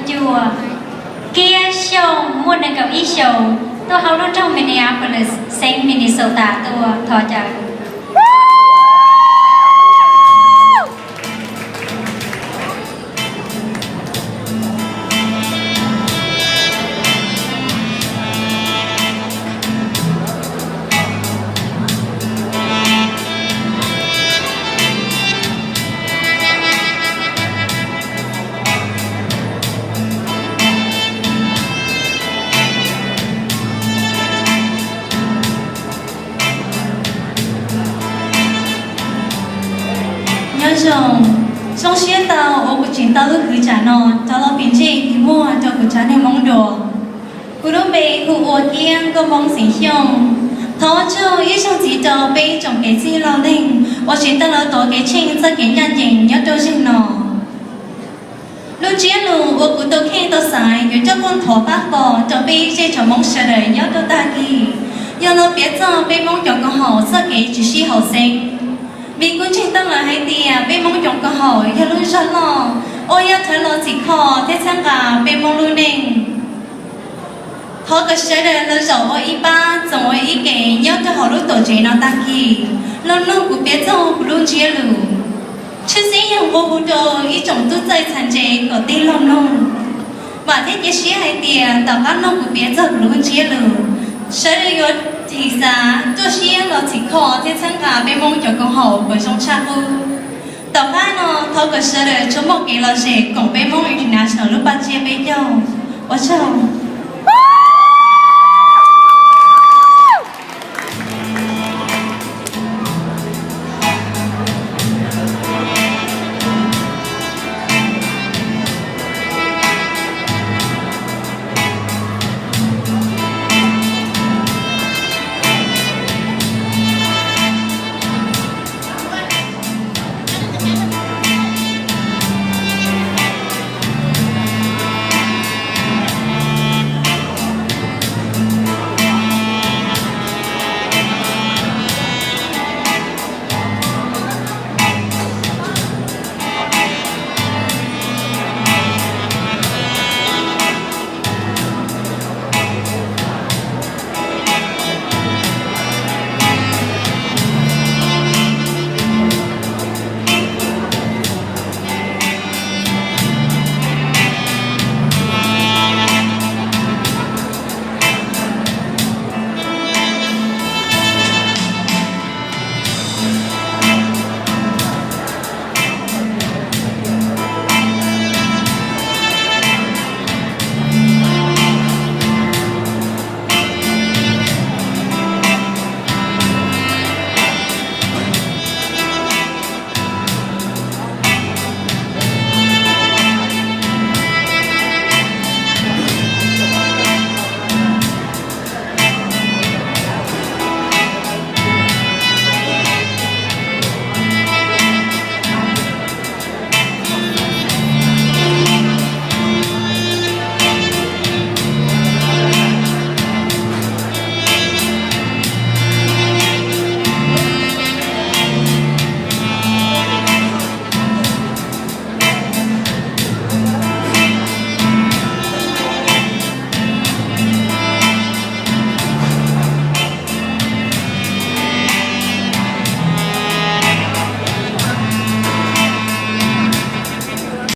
Cuaj, Kiab Xyooj muaj nees nkaum ib xyoos, tuaj hauv lub nroog Minneapolis, xeev Minnesota tuaj. Thov caw. Nyob zoo, zoo siab tau uas kuv tseem tau lub hwv tsam no rov los pem ntsej pem muag rau kuv tsav neeg Hmoob dua. Kuv lub npe hu ua Kiab Nkauj Hmoob xeem Xyooj. Thov ua tsaug ib zaug ntxiv rau peb tsoom kev txwj laus neeg uas tseem tau los tuav kev tsheej txoj kev ncaj ncees nyob rau zaum no. Lub ntsiab lus uas kuv tau kheej tau xaiv yuav coj tuaj thov pab pom rau peb zej tsoom Hmoob sawv daws nyob rau tag kis, yog los piav txog peb Hmoob cov koom haum txoj kev tsis sib haum xeeb. Vim kuv ntseeg tau lawm hais tias peb Hmoob cov koom haum yog lub zog loj uas yog rhawv los txhim kho thiab txhawb nqa peb Hmoob lub neej. Thov kom sawv daws los zaum ua ib pab txoos ua ib ke nyob rau hauv lub tuam tsev no tag kis, los mloog kuv piav txog kuv lub ntsiab lus. Tshwj xeeb yog nqua hu rau ib tsoom tub txawj txhais ntse kom tig los mloog. Vam thiab cia siab hais tias tom qab mloog kuv piav txog kuv lub ntsiab lus, sawv daws yuav thim xav ruaj siab los txhim kho thiab txhawb nqa peb Hmoob cov koom haum kom zoo tshaj qub. Tom qab no thov kom sawv daws tsuas muaj kev lom zem koom peb Hmoob International lub paj tsiab peb caug. Ua tsaug.